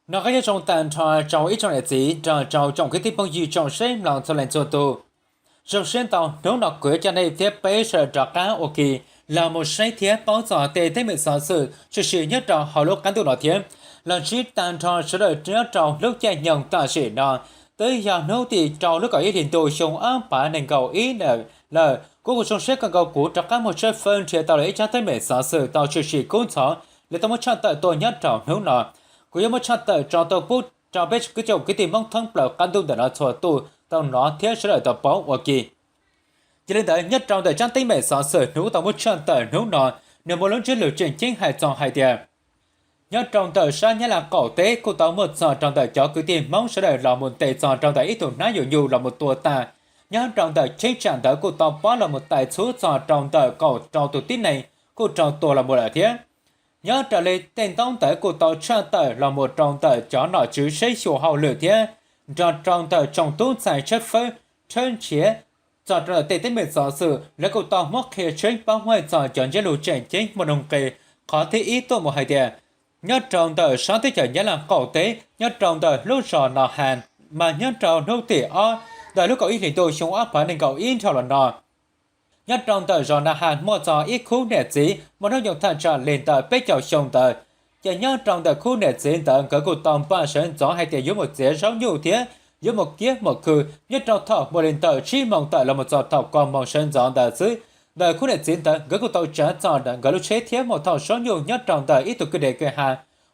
Nov qab nyob zoo tag nrho rau ib tsoom niam txiv nrog rau tsoom kwv tij phooj ywg tsoom saib mloog txhua leej txhua tus. Zoo siab ntau hnub no kuv coj nej thiab peb sawv daws rov qab ua ke los mus saib thiab paub txog tej teeb meem xov xwm tshwm sim nyob rau hauv lub qab ntuj no thiab los ntsib tag nrho sawv daws nyob rau lub caij nyoog tam sim no. Twb yog hnub tim rau lub kaum ib hlis ntuj xyoo ob phav nees nkaum ib lawm. Kuv kuj zoo siab kawg nkaus kuv rov qab muaj tshawb fawb nrhiav tau lawm ib tsab teeb meem xov xwm tau tshwm sim kub ntxhov, lawv tau muab tshaj tawm tuaj nyob rau hnub no. Kuv yuav muab tshaj tawm tso tuaj pub rau peb tsoom kwv tij Hmoob thoob plaws qab ntuj ntawm no txhua tus tau hnov thiab sawv daws tau paub ua ke. Yog li ntawd nyob rau ntawm tsab teeb meem xov xwm hnub tau muab tshaj tawm hnub no, nws muaj lub ntsiab lus tseem ceeb hais txog hais tias nyob rau ntawm sab Nyab Laj qaum teb kuj tau muaj txog rau ntawm cov kwv tij Hmoob sawv daws los mus ntes txog rau ntawm ib tug nab yug nyuj los mus tua tag. Nyob rau ntawm cheeb tsam ntawd kuj tau pob los mus tais txhub txog rau ntawm kaum rau tus tib neeg kuj raug tua los mus lawm thiab. Nyob raws li tej ntaub ntawv kuj tau tshaj tawm los mus rau ntawm cov nom tswv saib xyuas hauj lwm thiab nrog rau ntawm tsoom tub ntxhais tshawb fawb tshawb nrhiav txog rau ntawm tej teeb meem xov xwm, lawv kuj tau muab qhia tshwm paub hais txog cov ntsiab lus tseem ceeb muaj nuj nqis. Qhov thib ib tuaj mus hais tias nyob rau ntawm sab teb chaws Nyab Laj qaum teb nyob rau ntawm lub zos Nos Has, mas nyob rau hnub tim ob ntawm lub kaum ib hlis ntuj xyoo ob phav nees nkaum ib dhau los no, nyob rau ntawm zos Nas Has muaj txog ib khub niam txiv muaj hnub nyoog thaj tsam li ntawm peb caug xyoo ntawd. Ces nyob rau ntawm khub niam txiv ntawd nkawd kuj tau npaj sawv ntxov hais tias yuav mus txiav zaub nyuj thiab yuav mus kiab mus khw. Nyob rau thaum muaj li ntawm tsib moos tawm los mus txog thaum kaum moos sawv ntxov ntawd xwb, ntawm khub niam txiv ntawd nkawd kuj tau tsav txog nkawd lub tsheb thiab mus thauj zaub nyuj nyob rau ntawm ib tug kwj deg kwj ha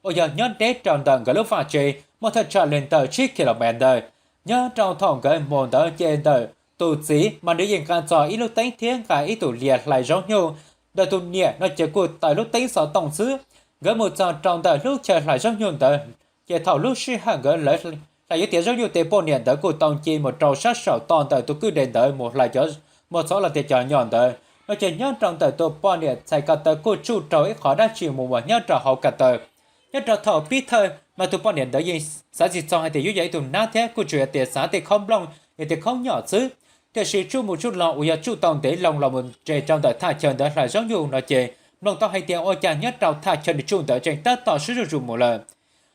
uas yog nyob deb rau ntawm nkawd lub vaj tse, muaj thaj tsam li ntawm tsib kilomev ntawd. Nyob rau thaum nkawd mus ntawd ces ntawm tus txiv mas nws yeej nqa txog ib lub teeb thiab nqa ib tus lias hlais zaub nyuj. Ntawm tus niam no ces kuj taws lub teeb xov tooj xwb. Nkawd mus txog rau ntawm lub chaw hlais zaub nyuj ntawd, ces thaum lub sij hawm nkawd lawv hlais yuav tiav zaub nyuj ces poj niam ntawd kuj tau nce mus rau sab saum toj ntawm tus kwj deg ntawd mus hlais cov, mus txhov los tias cov nyom ntawd no ces nyob rau ntawm tus poj niam txhais ko taw kuj tsuj rau ib qhov dab tsi mus uas nyob rau hauv ko taw. Nyob rau thaum pib thawj mas tus poj niam ntawd yeej xav tsis txog hais tias yuav yog ib tug nab thiab kuj tsuas yog tias xav tej khaub nplooj, yog tias khaub nyom xwb. Tiam sis tsuj mus tsuj los uas yog tsuj tau ntev loo los mus nres rau ntawm thaj chaw ntawd hlais zaub nyuj no ces mloog tau hais tias ua cas nyob rau thaj chaw nws tsuj ntawd tseem tab tom sib zuj zus mus lawm.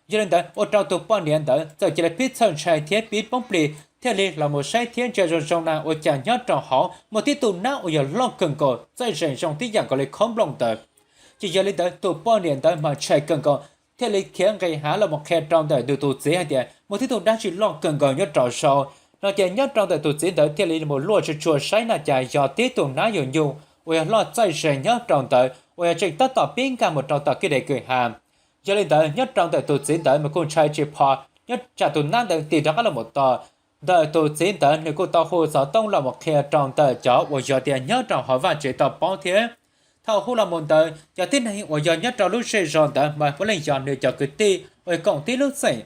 Yog li ntawd ua rau tus poj niam ntawd txawm cia li pib txhawj ntshai thiab pib poob plig thiaj li los mus saib thiab ntsia zoo zoo na ua cas nyob rau hauv muaj tib tug nab uas yog loj kawg nkaus txaij zeeg zoo tib yam nkaus li khaub nplooj ntawd. Ces yog li ntawd tus poj niam ntawd mas ntshai kawg nkaus thiaj li khiav nqis hav los mus qhia rau ntawm nws tus txiv hais tias muaj tib tug dab tsi loj kawg nkaus nyob rau saud no ces nyob rau ntawm tus txiv ntawd thiaj li mus luaj tsuag tsuag saib na cas yog tib tug nab yug nyuj uas yog loj txaij zeeg nyob rau ntawd uas yog tseem tab tom pib nkag mus rau tom kwj deg kwj ha. Yog li ntawd nyob rau ntawm tus txiv ntawd mas kuj ntshai tsis phom nyob tsam tus nab ntawd tig rov qab los mus tos. Ntawm tus txiv ntawd nws kuj tau hu xov tooj los mus qhia rau ntawm cov uas yog tias nyob rau hauv vaj tsev tau paub thiab. Thaum hu los mus ntawd cov tib neeg uas yog nyob rau lub zej zos ntawd mas puav leej yog nws cov kwv tij uas koom tib lub xeem.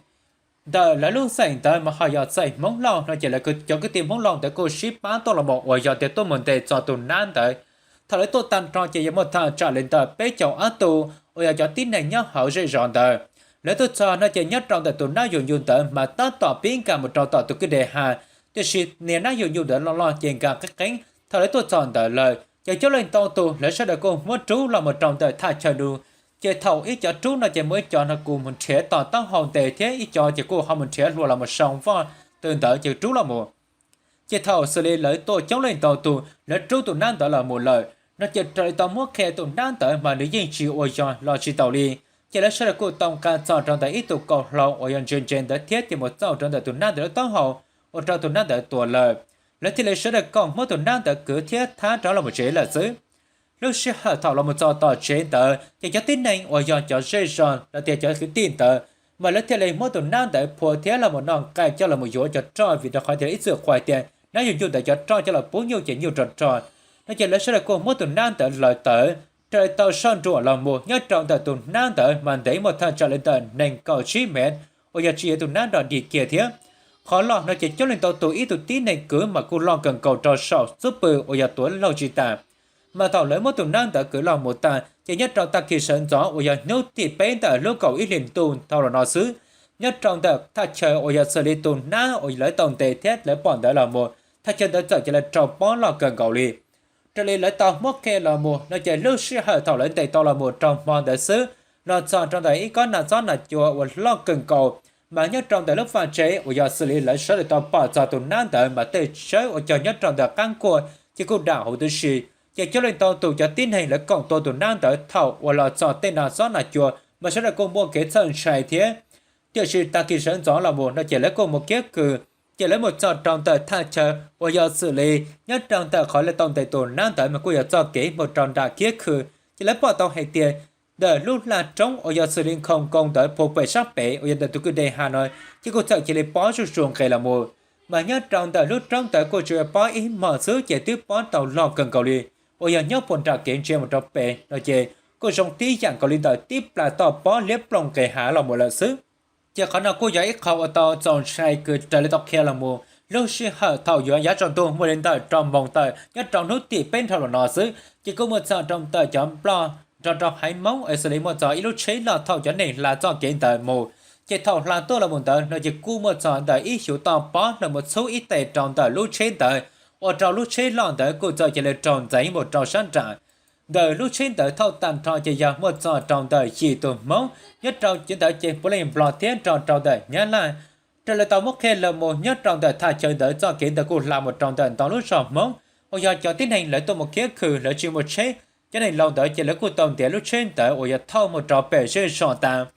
Ntawm lawv lub xeem ntawd mas ho yog xeem Hmoob Lauj no ces lawv cov kwv tij Hmoob Lauj ntawd kuj sib pab tuaj los mus uas yog tias tuaj mus ntes txog tus nab ntawd. Thaum lawv tuaj tag nrho ces yog muaj thaj tsam li ntawm peb caug ob tug uas yog cov tib neeg nyob hauv zej zos ntawd. Lawv tuaj txog no ces nyob rau ntawm tus nab yug nyuj ntawd mas tab tom pib nkag mus rau tom tus kwj deg ha, tiam sis niag nab yug nyuj ntawd loj loj ces nkag qeeb qeeb. Thaum lawv tuaj txog ntawd lawm ces coob leej ntau tus lawv sawv daws kuj muab rub los mus rau ntawm thaj chaw nws. Ces thaum ib cov rub no ces muaj ib co no kuj mus nrhiav tom taub hau ntes thiab ib co ces kuj ho mus nrhiav hlua los mus sau voj tw ntawd ces rub los mus. Ces thaum xws li lawv tuaj coob leej ntau tus lawv rub tus nab ntawd los mus lawm no ces raws li tau muab qhia tus nab ntawd mas nws yeej tsis ua yog los tsis taus li. Ces lawv sawv daws kuj tau nqa txog rau ntawm ib tug kaus hlau uas yog ntse ntse ntawd thiab ces mus txaus rau ntawm tus nab ntawd lub taub hau, ua rau tus nab ntawd tuag lawm. Lawv thiaj li sawv daws koom muab tus nab ntawd kwv thiab thab rov los mus tsev lawm xwb. Lub sij hawm thaum los mus txog tom tsev ntawd ces cov tib neeg uas yog cov zej zos los tias cov kwv tij ntawd mas lawv thiaj li muab tus nab ntawd phua thiab los mus noj nqaij coj los mus yuav cov roj vim rau qhov tias ib txwm qhuas tias nab yug nyuj ntawd cov roj coj los pub nyuj ces nyuj rog rog. No ces lawv sawv daws kuj muab tus nab ntawd lawv tawm raws li tau soj nruam los mus nyob rau ntawm tus nab ntawd mas ntev muaj thaj tsam li ntawm nees nkaum tsib mev uas yog tsis yog tus nab nrog dig kiag thiab. Qhov loj no ces coob leej ntau tus ib tug tib neeg kwv mas kuj loj kawg nkaus rau saum xub pwg uas yog tuav laug tsis tas. Mas thaum lawv muab tus nab ntawd kwv los mus tag ces nyob rau tag kis sawv ntxov uas yog hnub tim peb ntawm lub kaum ib hlis ntuj dhau los no xwb, nyob rau ntawm thaj chaw uas yog xws li tus nab uas lawv tau ntes thiab lawv pom ntawd los mus, thaj chaw ntawd txawm cia li raug pob loj kawg nkaus li. Raws li lawv tau muab qhia los mus no ces lub sij hawm thaum lawv ntes tau los mus rau hmo ntawd xwb, los txog rau ntawm ib kob nas txob nas cua uas loj kawg nkaus, mas nyob rau ntawm lub vaj tsev uas yog xws li lawv sawv daws tau pom txog tus nab ntawd mas tej tsawb uas cog nyob rau ntawm qab nkuaj ces kuj dam huv tib si. Ces coob leej ntau tus cov tib neeg lawv koom tua tus nab ntawd thaum uas los txog tej nas txob nas cua mas sawv daws kuj muaj kev txhawj ntshai thiab. Tiam sis tag kis sawv ntxov los mus no ces lawv kuj mus kiab khw, ces lawv mus txog rau ntawm thaj chaw uas yog xws li nyob rau ntawm qhov lawv tau ntes tus nab ntawd mas kuj yog txoj kev mus rau nram kiab khw, ces lawv pom tau hais tias ntawm lub laj roob uas yog xws li nkhoos nkoos ntawd puag pem sab pem uas yog ntawm tus kwj deg hav no ces kuj txawm cia li pob zuj zus nqes los mus. Mas nyob rau ntawm lub roob ntawd kuj tsuas yog pob ib hmos xwb ces twb pob tau loj kawg nkaus li, uas yog nyob puag nram kev ntsia mus rau pem no ces kuj zoo tib yam nkaus li ntawm tib plas toj pob liab ploog nqes hav los mus lawm xwb. Ces qhov no kuj yog ib qho uas tau txaus ntshai kws raws li tau qhia los mus lub sij hawm thaum yuav yav tsaus ntuj muaj li ntawm rau moos tawm nyob rau hnub tim peb nrho los no xwb ces kuj muaj txog rau ntawm cov Nplog nrog rau haiv Hmoob es xws li muaj txog ib lub tsheb loj thaum cov neeg hla txoj kev ntawd mus, ces thaum hla tuaj los mus ntawd no ces kuj muaj txog ntawm ib xyuv toj pob los mus txhub ib tes rau ntawm lub tsheb ntawd, ua rau lub tsheb loj ntawd kuj txawm cia li raug ntxeev mus rau sab nram. Ntawm lub tsheb ntawd thauj tag nrho ces yog muaj txog rau ntawm yim tus Hmoob nyob rau cov ntawd ces puav leej Nplog thiab nrog rau ntawm Nyab Laj. Raws li tau muab qhia los mus nyob rau ntawm thaj chaw ntawd txoj kev ntawd kuj hla mus rau ntawm ntau lub zos Hmoob uas yog cov tib neeg lawv tuaj mus kiab khw lawv tsis muaj tsheb. Cov neeg laus ntawd ces lawv kuj tau ntiav lub tsheb ntawd uas yog thauj mus rau pem zej zos tas,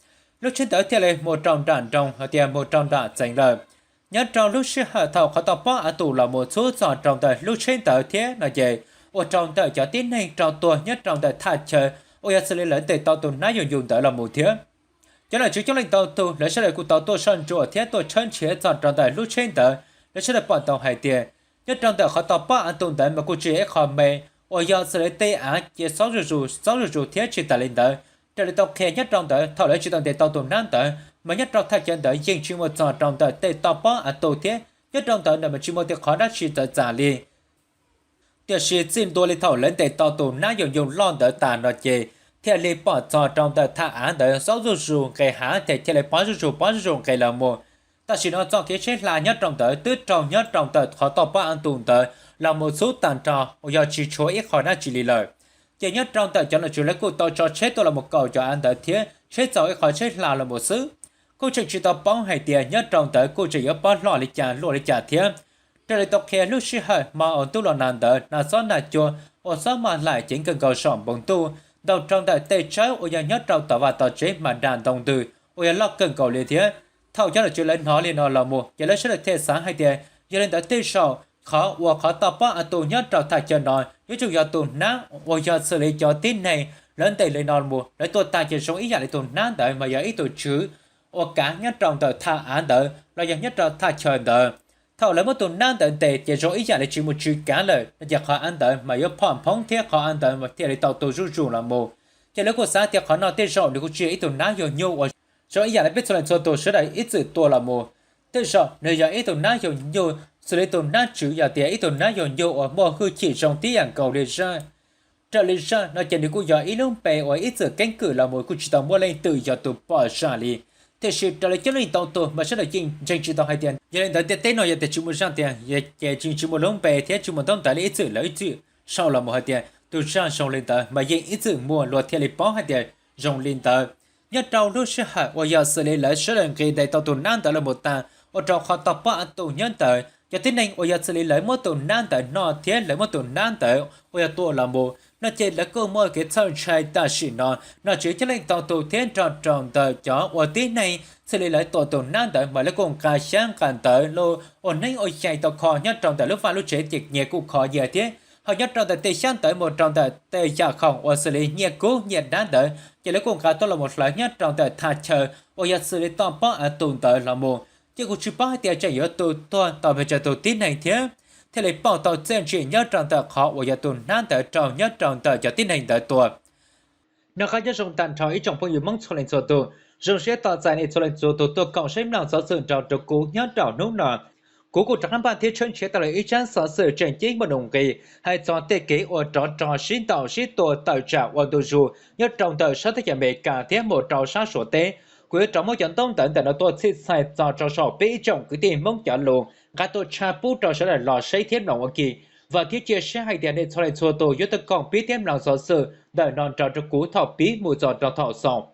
lub tsheb ntawd thiaj li mus rau nram nroog hos tias mus rau nram txeev lawm. Nyob rau lub sij hawm thaum qhov toj pob av tus los mus txhub txog rau ntawm lub tsheb ntawd thiab no ces ua rau ntawm cov tib neeg raug tuag nyob rau ntawm thaj chaw uas yog xws li lawv ntes tau tus nab yuj yuj ntawd los mus thiab. Cov nom tswv coob leej ntau tus lawv sawv daws kuj tau tuaj soj ntsuam thiab tuaj tshawb nrhiav txog rau ntawm lub tsheb ntawd, lawv sawv daws pom tau hais tias nyob rau ntawm qhov toj pob av tus ntawd mas kuj tsis yog ib qho me uas yog xws li tej av ces xob zuj zus xob zuj zus thiab tsis tas li ntawd. Raws li tau qhia nyob rau ntawd thaum lawv tsis tau ntes tau tus nab ntawd mas nyob rau thaj chaw ntawd yeej tsis muaj txog rau ntawm tej toj pob av tus thiab nyob rau ntawd mas tsis muaj tej qhov dab tsi txawv txav li. Tiam sis txij ntua li thaum lawv ntes tau tus nab yuj yuj loj ntawd tas no ces thiaj li pom txog rau ntawm thaj av ntawd xob zuj zus nqes hav thiab thiaj li pob zuj zus pob zuj zus nqes los mus. Tam sim no txoj kev tsheb hla nyob rau ntawd twb raug nyob rau ntawm qhov toj pob av tus ntawd los mus txhub tag nrho uas yog tsis tshuav ib qho dab tsi li lawm. Ces nyob rau ntawm cov nom tswv lawv kuj tau tso tsheb tuaj los mus kaum cov av ntawd thiab tsheb txaus ib qho tsheb hla los mus xwb. Kuj tseem tsis tau paub hais tias nyob rau ntawd kuj tseem yuav pob loj li cas luaj li cas thiab. Raws li tau qhia lub sij hawm hmo uas ntuj los nag ntawd nas xob nas cua uas xob maj laim ceev kawg nkaus saum npoo ntuj ntau rau ntawm tej tsawb uas yog nyob rau tom vaj tom tsev mas dam ntoo ntws uas yog loj kawg nkaus li thiab. Thaum cov nom tswv lawv hnov li no los mus ces lawv sawv daws thiaj xav hais tias yog li ntawd tej zaum qhov uas qhov toj pob av tus nyob rau thaj chaw no yuav tsum yog tus nab uas yog xws li cov tib neeg lawv ntes li no mus lawv tua tag ces zoo ib yam li tus nab ntawd mas yog ib tug tswv uas kav nyob rau ntawm thaj av ntawd los yog nyob rau thaj chaw ntawd. Thaum lawv muab tus nab ntawd ntes ces zoo ib yam li tsis muaj tswv kav lawm no ces qhov av ntawd mas yuav phom phoob thiab qhov av ntawd thiaj li tau tu zuj zus los mus. Ces lawv kuj xav tias qhov no tej zaum nws kuj tsis yog ib tug nab yuj yuj uas zoo ib yam li peb txhua leej txhua tus sawv daws ib txwm tua los mus. Tej zaum nws yog ib tug nab yuj yuj xws li tus nab tswv yog tias ib tug nab yuj yuj uas muaj hwj chim zoo tib yam nkaus li zaj. Raws li zaj no ces nws kuj yog ib lub npe uas ib txwm keeb kwm los mus kuj tsis tau muaj leej twg yog tus pom zaj li. Tiam sis raws li coob leej ntau tus mas sawv daws yeej ntseeg tsis tau hais tias yog li ntawd ntiaj teb no yog tias tsis muaj zaj tiag ces tsis muaj lub npe thiab tsis muaj ntaub ntawv li ib txwm lawv ib txwm sau los mus hais tias tus zaj zoo li ntawd mas yeej ib txwm muaj luag thiaj li paub hais tias zoo li ntawd. Nyob rau lub sij hawm uas yog xws li lawv sawv daws nqis ntes tau tus nab ntawd los mus tas ua rau qhov toj pob av tus nyob ntawd cov tib neeg uas yog xws li lawv muab tus nab ntawd noj thiab lawv muab tus nab ntawd uas yog tua los mus no ces lawv kuj muaj kev txhawj ntshai tam sim no. Nom tswv coob leej ntau tus thiab nrog rau ntawm cov uas tib neeg xws li lawv tua tus nab ntawd mas lawv kuj nqa xyab nqa ntawv los ua neeb ua yaig tau kho nyob rau ntawm lub vaj lub tsev ces nyias kuj kho nyias thiab. Ho nyob rau ntawm tej xyab ntawv mus rau ntawm tej yam khoom uas xws li nyiaj kub nyiaj dab ntawd ces lawv kuj nqa tuaj los mus hlawv nyob rau ntawm thaj chaw uas yog xws li toj pob av tus ntawd los mus. Ces kuj tsis paub hais tias tseem yuav tus tuag tau pes tsawg tus tib neeg thiab thiaj li pauj tau txiaj ntsim nyob rau ntawm qhov uas yog tus nab ntawd raug nyob rau ntawm cov tib neeg ntawd tua. Noj qab nyob zoo tag nrho ib tsoom phooj ywg Hmoob txhua leej txhua tus, zoo siab tos txais nej txhua leej txhua tus tuaj koom saib mloog xov xwm nrog rau kuv nyob rau hnub no. Kuv kuj rov qab npaj thiab tshawb nrhiav tau lawm ib tsab xov xwm tseem ceeb muaj nuj nqis hais txog tej kev ua rov rog sib ntaus sib tua tawm tsam ua ntu zus nyob rau ntawm sab teb chaws Amelikas thiab mus rau sab Suav teb. Kuv yuav rov muab cov ntaub ntawv ntawm no tuaj txhij txhais txog rau saum peb ib tsoom kwv tij Hmoob cov lus nqa tuaj tshaj pub rau sawv daws los saib thiab mloog ua ke. Vam thiab cia siab hais tias nej txhua leej txhua tus yuav tuaj koom pib thiab mloog xov xwm ntawm no nrog rau kuv thaum pib mus txog rau thaum xaus.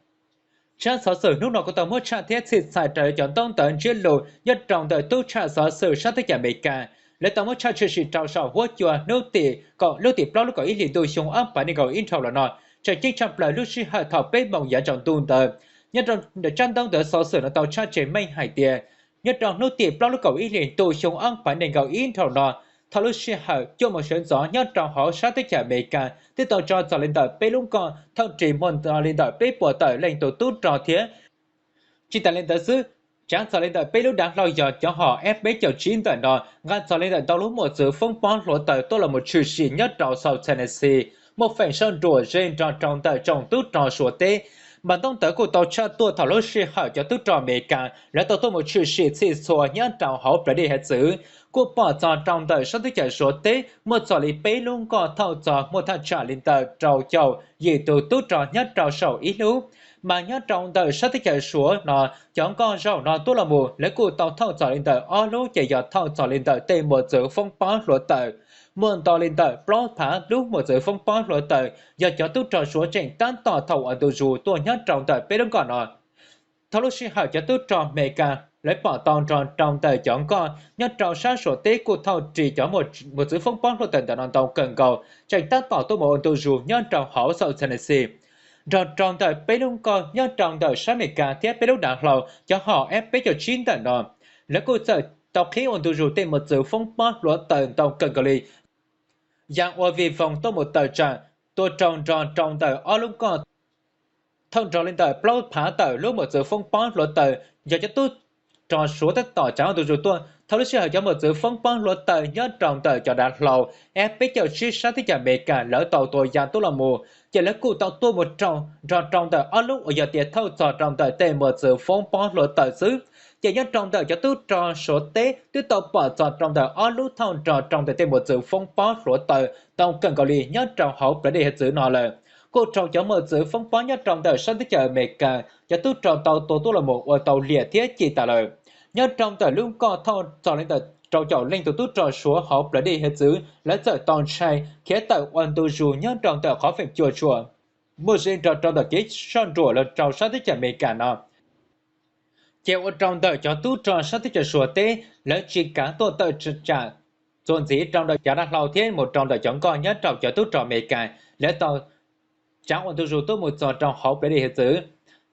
Tsab xov xwm hnub no kuj tau muab tshaj thiab txhij txhais raws li cov ntaub ntawv ntsiab lus nyob rau ntawm tub tshaj xov xwm sab teb chaws Amelikas, lawv tau muab tshaj tshwm sim rau saum huab cua hnub tim kaum, lub tim plaub lub kaum ib hlis ntuj xyoo ob phav nees nkaum ib dhau los no, tseem ceeb tshaj plaws lub sij hawm thaum peb moos yav tsaus ntuj ntawd. Nyob rau tsab ntaub ntawv xov xwm no tau tshaj tsev meej hais tias, nyob rau hnub tim plaub lub kaum ib hlis ntuj xyoo ob phav nees nkaum ib dhau no, thaum lub sij hawm cuaj moos sawv ntxov nyob rau hauv sab teb chaws Amelikas twb tau tso txog li ntawm peb lub nkoj thooj ris muaj nto li ntawm peb puas tawm leej tus tub rog thiab. Tsis tas li ntawd xwb, tsav txog li ntawm peb lub dav hlau yog cov hom F peb caug tsib ntawm no nqa txog li ntawm ntau lub mos txwv foob pob hluav taws tuaj los mus tshwm sim nyob rau South Tennessee, muaj feem sab nruam ze nrog rau ntawm tsoom tub rog Suav teb. Mas ntaub ntawv kuj tau tshaj tuaj thaum lub sij hawm cov tub rog Amelikas lawv tau tuaj mus tshwm sim txhij txhua nyob rau hauv plawv dej hiav txwv, kuj pom txog rau ntawm sab teb chaws Suav teb muaj txog li peb lub nkoj thooj txog muaj thaj tsam li ntawm rau caum yim tus tub rog nyob rau saum ib lub. Mas nyob rau ntawm sab teb chaws Suav no, cov nkoj zaum no tuaj los mus lawv kuj tau thooj txog li ntawm ob lub ces yog thooj txog li ntawm tej mos txwv foob pob hluav taws muaj nto li ntawm plaub phav lub mos txwv foob pob hluav taws yog cov tub rog Suav tseem tab tom thaum ua ntu zus tuaj nyob rau ntawm peb lub nkoj no. Thaum lub sij hawm cov tub rog Amelikas lawv pom tau nrog rau ntawm cov nkoj nyob rau sab Suav teb kuj thooj ris cov mos txwv foob pob hluav taws ntawm no ntau kawg nkaus tseem tab tom tuaj mus ua ntu zus nyob rau hauv South Tennessee, nrog rau ntawm peb lub nkoj nyob rau ntawm sab Amelikas thiab peb lub dav hlau cov hom F peb caug tsib ntawm no, lawv kuj txawm tau qhib ua ntu zus tej mos txwv foob pob hluav taws ntau kawg nkaus li, ya ua vij voog tuaj mus tawm tsam tua rau nrog rau ntawm ob lub nkoj thooj nrog li ntawm plaub phav tawm lub mos txwv foob pob hluav taws yog cov tub rog Suav tab tom tsav ua ntu zus tuaj. Thaum lub sij hawm cov mos txwv foob pob hluav taws nyob rau ntawm cov dav hlau F peb caug tsib sab teb chaws Amelikas lawv tau tua ya tuaj los mus, ces lawv kuj tau tuaj mus raug nrog rau ntawm ob lub uas yog tias thooj txog rau ntawm tej mos txwv foob pob hluav taws xwb. Ces nyob rau ntawm cov tub rog Suav teb twb tau pom txog rau ntawm ob lub thooj nrog rau ntawm tej mos txwv foob pob hluav taws ntau kawg nkaus li nyob rau hauv plawv dej hiav txwv no lawm, kuj raug cov mos txwv foob pob nyob rau ntawm sab teb chaws Amelikas cov tub rog tau tua tuaj los mus ua tau liam thiab ci tas lawm. Nyob rau ntawm lub nkoj thooj txog li ntawm rau caum leej tus tub rog Suav hauv plawv dej hiav txwv lawv txawm tau ntshai khiav tawm ua ntu zus nyob rau ntawm qhov feem cua tshuam muaj ze nrog rau ntawm kev soj ntsuam los rau sab teb chaws Amelikas no. Ces ua rau ntawm cov tub rog sab teb chaws Suav teb lawv tsis kav tuaj tawm tsam txuas ntxiv rau ntawm cov dav hlau thiab mus rau ntawm cov nkoj nyob rau cov tub rog Amelikas lawv tau tsav ua ntu zus tuaj mus txog rau hauv plawv dej hiav txwv.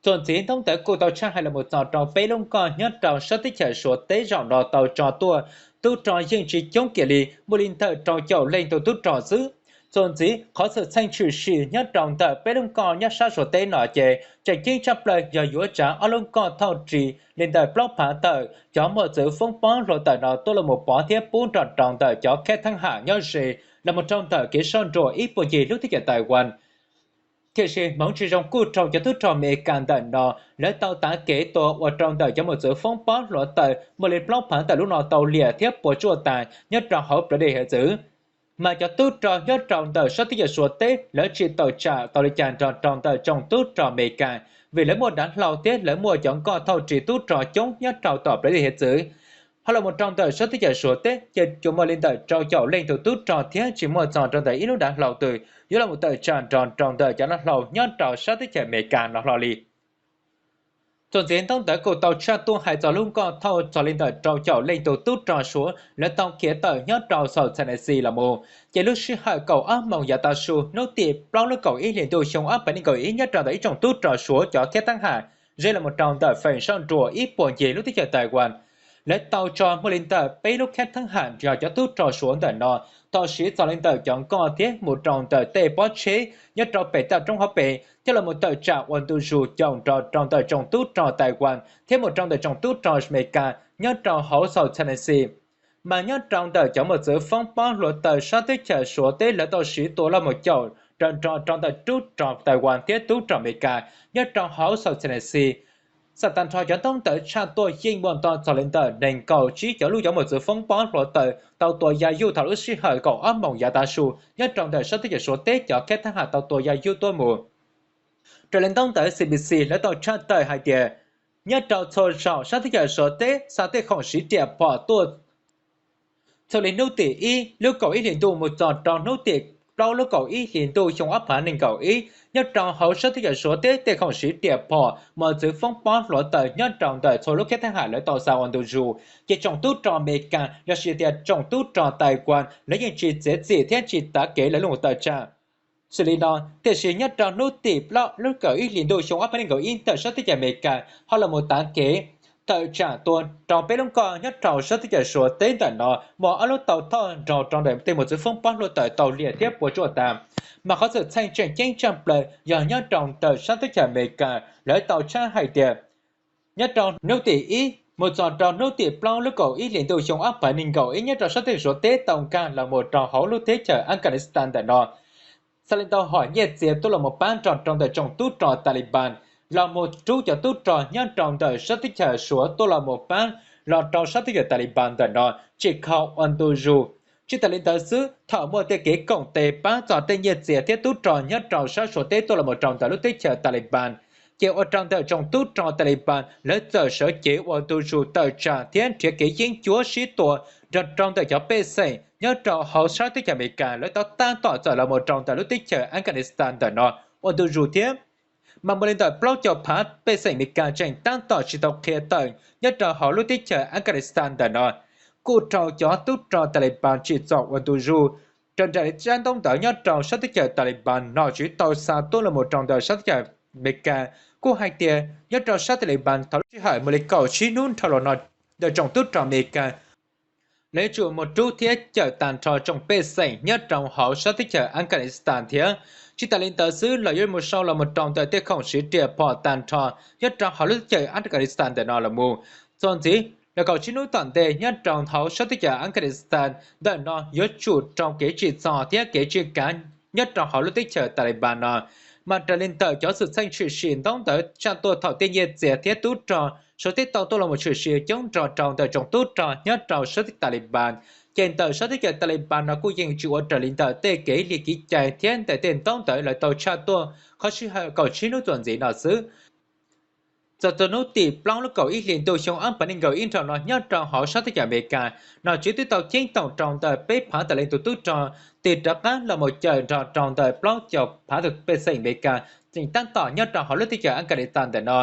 Txuas ntxiv ntaub ntawv kuj tau tshaj hais los mus txog rau peb lub nkoj nyob rau sab teb chaws Suav teb zaum no tau tso tuaj tub rog yeej tsis coob kiag li, muaj li ntawm rau caum leej tus tub rog xwb. Txuas ntxiv qhov xwm txheej tshwm sim nyob rau ntawm peb lub nkoj nyob sab Suav teb no ces tseem ceeb tshaj plaws yog yuav tsav ob lub nkoj thooj ris li ntawm plaub phav tawm cov mos txwv foob pob hluav taws no tuaj los mus pov thiab pub nrog rau ntawm cov kheej theej ham nyob ze los mus rau ntawm kev soj ntsuam ib puag ncig lub teb chaws Taiwan. Tiam sis hmoov tsis zoo kuj raug cov tub rog Amelikas ntawm no lawv tau tav kev tua ua rau ntawm cov mos txwv foob pob hluav taws muaj li plaub phav tawm lub no tau liam thiab puas tsuaj tas nyob rau hauv plawv dej hiav txwv. Mas cov tub rog nyob rau ntawm sab teb chaws Suav teb lawv tsis tawm tsam tau li cas nrog rau ntawm tsoom tub rog Amelikas, vim lawv muaj dav hlau thiab lawv muaj cov nkoj thooj ris tub rog coob nyob rau tom plawv dej hiav txwv. Ho los mus rau ntawm sab teb chaws Suav teb ces tsuas muaj li ntawm rau caum leej tus tub rog thiab tsis muaj txog rau ntawm ib lub dav hlau twg yuav los mus tawm tsam nrog rau ntawm cov dav hlau nyob rau sab teb chaws Amelikas no hlo li. Txuas ntxiv ntaub ntawv kuj tau tshaj tuaj hais txog lub nkoj thooj txog li ntawm rau caum leej tus tub rog Suav lawv tau khiav tawm nyob rau South Tennessee los mus, ces lub sij hawm kaum ob moos yav tav su hnub tim plaub lub kaum ib hlis ntuj xyoo ob phav nees nkaum ib nyob rau ntawm ib tsoom tub rog Suav cov kheej theej ham ze los mus rau ntawm feem soj ntsuam ib puag ncig lub teb chaws Taiwan, lawv tau tso muaj li ntawm peb lub kheej theej ham yog cov tub rog Suav ntawm no tau siv txog li ntawm cov nkoj thiab mus rau ntawm tej pob tsheb nyob rau pem toj roob hauv pes thiab los mus tawm tsam ua ntu zus caum nrog rau ntawm tsoom tub rog Taiwan thiab mus rau ntawm tsoom tub rog Amelikas nyob rau hauv South Tennessee. Mas nyob rau ntawm cov mos txwv foob pob hluav taws sab teb chaws Suav teb lawv tau siv tua los mus caum nrog rau ntawm tub rog Taiwan thiab tub rog Amelikas nyob rau hauv South Tennessee. Xam tag nrho cov ntaub ntawv tshaj tuaj yeej muaj nto txog li ntawm nees nkaum tsib cov lub cov mos txwv foob pob hluav taws tau tua ya yug thaum lub sij hawm kaum ob moos yav tav su nyob rau ntawm sab teb chaws Suav teb cov kheej theej ham tau tua ya yug tuaj mus. Raws li ntaub ntawv C B C lawv tau tshaj tawm hais tias, nyob rau txhua zaus sab teb chaws Suav teb xa tej khoom siv riam phom tuaj txog li hnub tim ib lub kaum ib hlis ntuj mus txog rau hnub tim plaub lub kaum ib hlis ntuj xyoo ob phav nees nkaum ib, nyob rau hauv sab teb chaws Suav teb tej khoom siv riam phom, mos txwv foob pob hluav taws nyob rau ntawm txhua lub kheb thab ham lawv tau xa ua ntu zus, ces tsoom tub rog Amelikas los sis tias tsoom tub rog Taiwan lawv yeej tsis txiav txim thiab tsis tav kev lawv los tawm tsam. Xws li no, tiam sis nyob rau hnub tim plaub lub kaum ib hlis ntuj xyoo ob phav nees nkaum ib ntawm sab teb chaws Amelikas ho los mus tav kev tawm tsam tua rau peb lub nkoj nyob rau sab teb chaws Suav teb ntawm no muaj ob lub tau thoj nrog rau ntawm tej mos txwv foob pob hluav taws tau liam thiab puas tsuaj tas. Mas qhov xwm txheej tseem ceeb tshaj plaws yog nyob rau ntawm sab teb chaws Amelikas lawv tau tshaj hais tias nyob rau hnub tim ib mus txog rau hnub tim plaub lub kaum ib hlis ntuj xyoo ob phav nees nkaum ib nyob rau sab teb chaws Suav teb tau nkag los mus rau hauv lub teb chaws Afghanistan ntawm no, txhaj li ntau hom nyiaj txiag tuaj los mus pab nrog rau ntawm tsoom tub rog Taliban los mus rub cov tub rog nyob rau ntawm sab teb chaws Suav tuaj los mus pab los rau sab teb chaws Taliban ntawm no tsim kho ua ntu zus. Tsis tas li ntawd xwb, thaum muaj tej kev koom tes pab txog tej nyiaj txiag thiab tub rog nyob rau sab Suav teb tuaj los mus rau ntawm lub teb chaws Taliban, ces ua rau ntawm tsoom tub rog Taliban lawv txawm sawv cev ua ntu zus tawm tsam thiab nrhiav kev yeeb ncuab sib tua nrog rau ntawm cov pej xeem nyob rau hauv sab teb chaws Amelikas lawv tau tab tom txawm los mus rau ntawm lub teb chaws Afghanistan ntawm no ua ntu zus thiab. Mas muaj li ntawm plaub caug phav pej xeem Amelikas tseem tab tom tsis tau qhia tawm nyob rau hauv lub teb chaws Afghanistan ntawm no, kuj raug cov tub rog Taliban tsim txom ua ntu zus. Raws nraim li tsab ntaub ntawv nyob rau sab teb chaws Taliban nom tswv tau xa tuaj los mus rau ntawm sab teb chaws Amelikas kuj hais tias nyob rau sab Taliban thaum lub sij hawm muaj li kaum tsib hnub dhau los no ntawm tsoom tub rog Amelikas lawv yuav tsum mus rub thiab cawm tag nrho tsoom pej xeem nyob rau hauv sab teb chaws Afghanistan thiab. Tsis tas li ntawd xwb, lawv yuav mus sau los mus rau ntawm tej khoom siv riam phom tag nrho nyob rau hauv lub teb chaws Afghanistan ntawm no los mus. Txuas ntxiv los kaum tsib hnub tom ntej nyob rau hauv sab teb chaws Afghanistan ntawm no yuav tsum raug kev tsim txom thiab kev tswj kav nyob rau hauv lub teb chaws Taliban no. Mas raws li ntawm cov xwm txheej tshwm sim ntaub ntawv tshaj tuaj thaum tej nyiaj txiag thiab tub rog Suav teb tau tuaj los mus tshwm sim coob nrog rau ntawm tsoom tub rog nyob rau sab teb Taliban, ces ntawm sab teb chaws Taliban no kuj yeej tsis ua raws li ntawm tej kev li kev cai thiab ntawm tej ntaub ntawv lawv tau tshaj tuaj qhov sij hawm kaum tsib hnub txuas ntxiv no xwb. Txog txog hnub tim plaub lub kaum ib hlis ntuj xyoo ob phav nees nkaum ib nrho no nyob rau hauv sab teb chaws Amelikas, nom tswv twb tau ceeb toom rau ntawm peb phav tawm leej tus tub rog tig rov qab los mus cawm nrog rau ntawm plaub caug phav tus pej xeem Amelikas tseem tab tom nyob rau hauv lub teb chaws Afghanistan ntawm no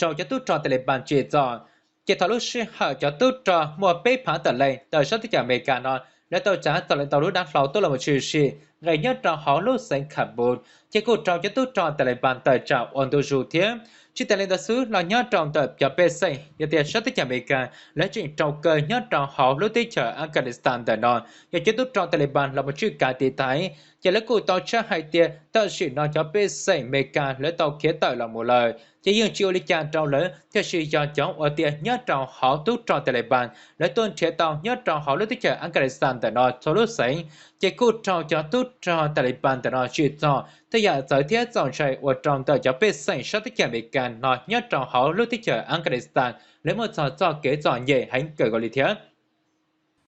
raug cov tub rog Taliban tsim txom. Ces thaum lub sij hawm cov tub rog muaj peb phav tawm leej ntawm sab teb chaws Amelikas no, lawv tau tsav txog leej ntau lub dav hlau tuaj los mus tshwm sim nqis nyob rau hauv lub xeev Kabul, ces kuj raug cov tub rog Taliban tawm tsam ua ntu zus thiab. Tsis tas li ntawd xwb los nyob rau ntawm cov pej xeem yog tias sab teb chaws Amelikas lawv tseem raug kaw nyob rau hauv lub teb chaws Afghanistan ntawm no, yog cov tub rog Taliban los mus tswj kav tiv thaiv, ces lawv kuj tau tshaj hais tias tam sim no cov pej xeem Amelikas lawv tau khiav tawm los mus lawm ces yeej tsis ua li cas rau lawv, tiam sis yog cov uas tias nyob rau hauv tub rog Taliban lawv tuaj nrhiav tau nyob rau hauv lub teb chaws Afghanistan ntawm no txhua lub xeev, ces kuj raug cov tub rog Taliban ntawm no tsim txom tej yam txawv thiab txaus ntshai ua rau ntawm cov pej xeem sab teb chaws Amelikas no nyob rau hauv lub teb chaws Afghanistan lawv muaj txog txoj kev txom nyem heev kawg nkaus li thiab.